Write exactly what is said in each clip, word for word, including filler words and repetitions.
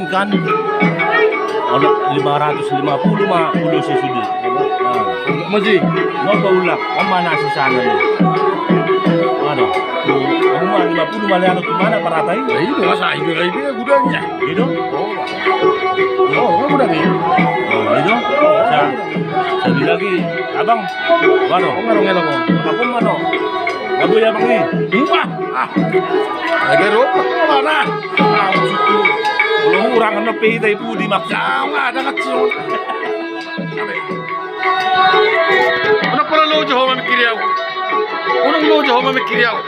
Kan, ono lima ratus lima puluh ma ulos i sude. Nah. Masih. Noto ulak, on ma na sisana ni. Anu. Hamu ma lima puluh ma lean tu mana paratai? Nah, itu masa itu lagi gudangnya. Gitu? Oh. Oh, gudang ini. Oh, itu. Sa-, sabi lagi, abang. Mano? Mano, mano, mano. Apa mano? Apa ya, Bang, ni? Wah, ah. Lagi rokok, mana? Ah, maksudku. Kalau orang kena pita ibu di maksa, ada kecil. Unang pala loja ho mamikiri au. Unang loja ho mamikiri au.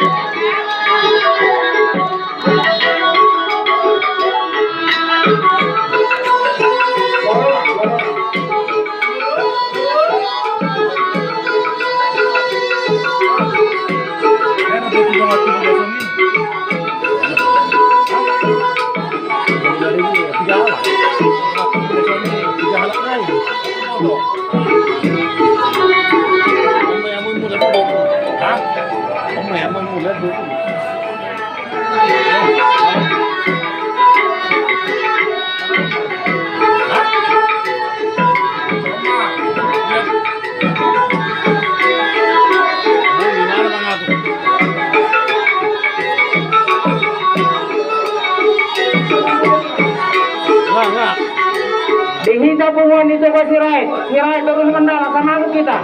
Di hita punguan ni Toga Sirait, Sirait Torus Mandala, asa masuk hita.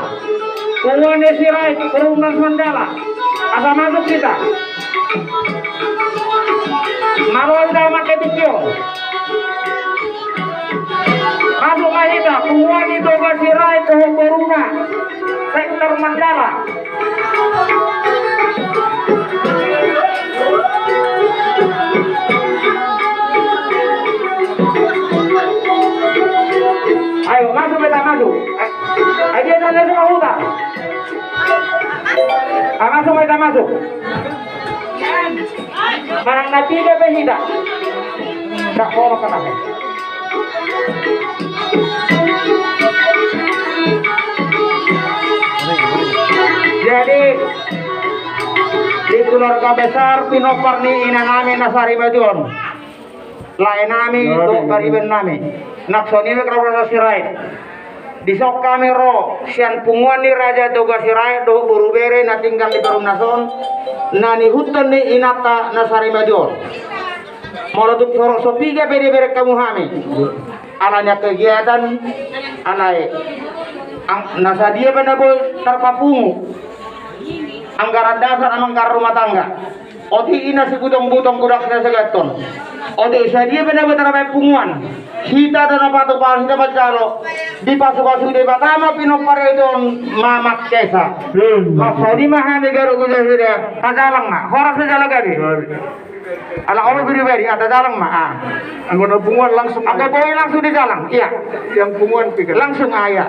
Punguan ni Sirait Torus Mandala, asa masuk hita. Maroi da make tingki on. Masuk ma hita, punguan ni Toga Sirait dohot boruna, sektor Mandala. Ayo, masuk, beta, masuk. Ayo, dia tanda sama huta. Ah, masuk, beta, masuk. Manang na piga pe hita. Tak boleh kena. Jadi, di keluarga besar pinompar ni inanami na sarimatua on, laenami dohot paribanami, nang songon i ma keluarga Sirait. Dison hami ro sian punguan ni Raja Toga Sirait dohot boru bere na tinggal di Perumnas on, na nihuthon ni inanta na sarimatua on. Molo tung sorok so piga pe dibereng hamu hami, alani kegiatan, alai na sadia pe na boi tarpapungu anggaran dasar, anggaran rumah tangga. Otik i na sibutong-butong godang na saganton. Otik i sadia pe na boi tarbaen punguan. Hita do na patupaon, hita manjalo. Dipasupasu Debata ma pinompar i, on ma marhesa. Maksudna ma hami garu guna hita. Tajalang ma. Horas ma jala gabe. Ala olo biri bari, ah, tajalang ma, ah. Anggo na punguan langsung. Anggo boi langsung dijalang, iya. Yang punguan pikir. Langsung, ah, iya.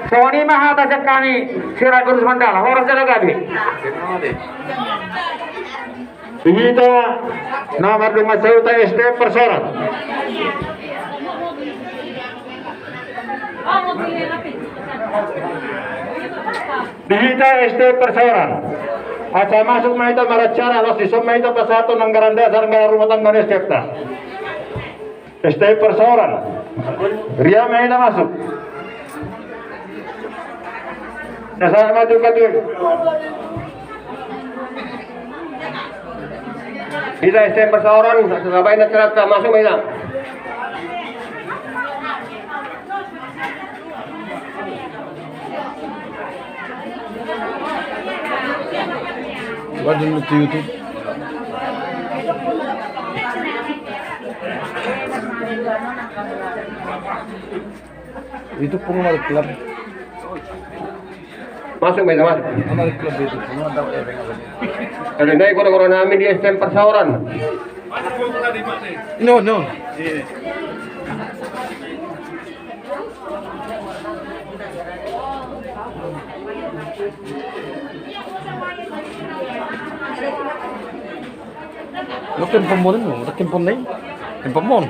Songon i ma hata sian hami, Sirait Torus Mandala, horas jala gabe. Di hita na mardongan sahuta S T M Perseoran. Di hita S T M Perseoran. Asa masuk ma hita maracara, laos dison ma hita pasahathon anggaran dasar, anggaran rumah tangga ni S T M-ta. S T M Perseoran. Ria ma hita masuk. Na sahat ma tu katu. Hita S T M Perseoran, sabaen na cerita masuk ma hita. Waduh, lucu YouTube. Itu penggemar klub. Masuk, masuk, masuk. Ada naik gora-gora nami di S T M Perseoran. No, no. Lo kempon mo, lo kempon ni. Kempon mo.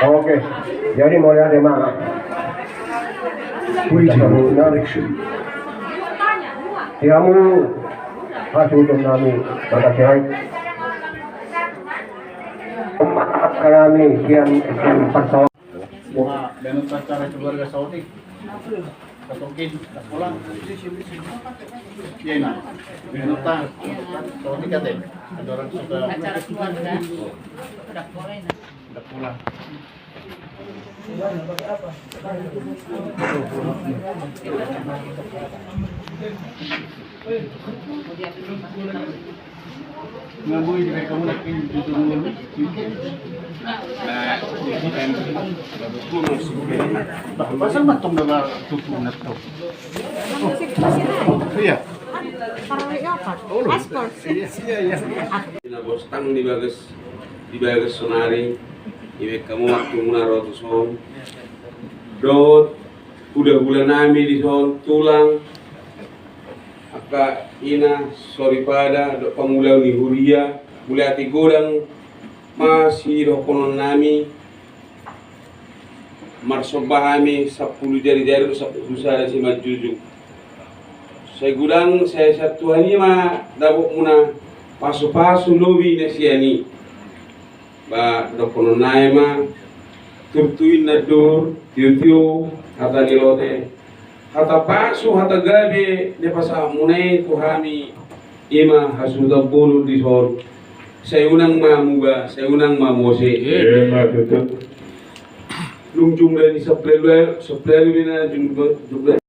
Oke, jadi mauliate ma. Wih, di hamu hasuhuton nami, marga Sirait. Maaf, kami sian, sian Parsaoran. Wah, dan acara keluarga Saotik. Satokin, pulang. Iya, nah. Dan acara Saotik, kate. Ada orang suka. Acara keluarga. Udah pulang. Udah pulang. Pasal matong dalam tubuh na tong. Iya. Iya, iya. Ina bostang di bagas, di bagas sonari, ibaen hamu waktu muna ro tu son. Dohot hulahula nami di son, tulang, angka ina, soripada, dohot pangula ni huria, mauliate godang ma sidohonon nami, marsomba hami sampulu jari-jari, sampulu sada simanjujung. Sai godang, sai sian Tuhan i ma dapot muna pasu-pasu lobi na sian i. Ba dohonon nai ma, turtu inna dur, tio-tio, hata ni lote, hata pasu, hata gabe, na pasahat muna i tu hami, i ma hasuhuton bolon di son. Sai unang ma muba, sai unang ma mose. Ima tutu. Nunga jumlah ni sampulu, sampulu, jumlah, jumlah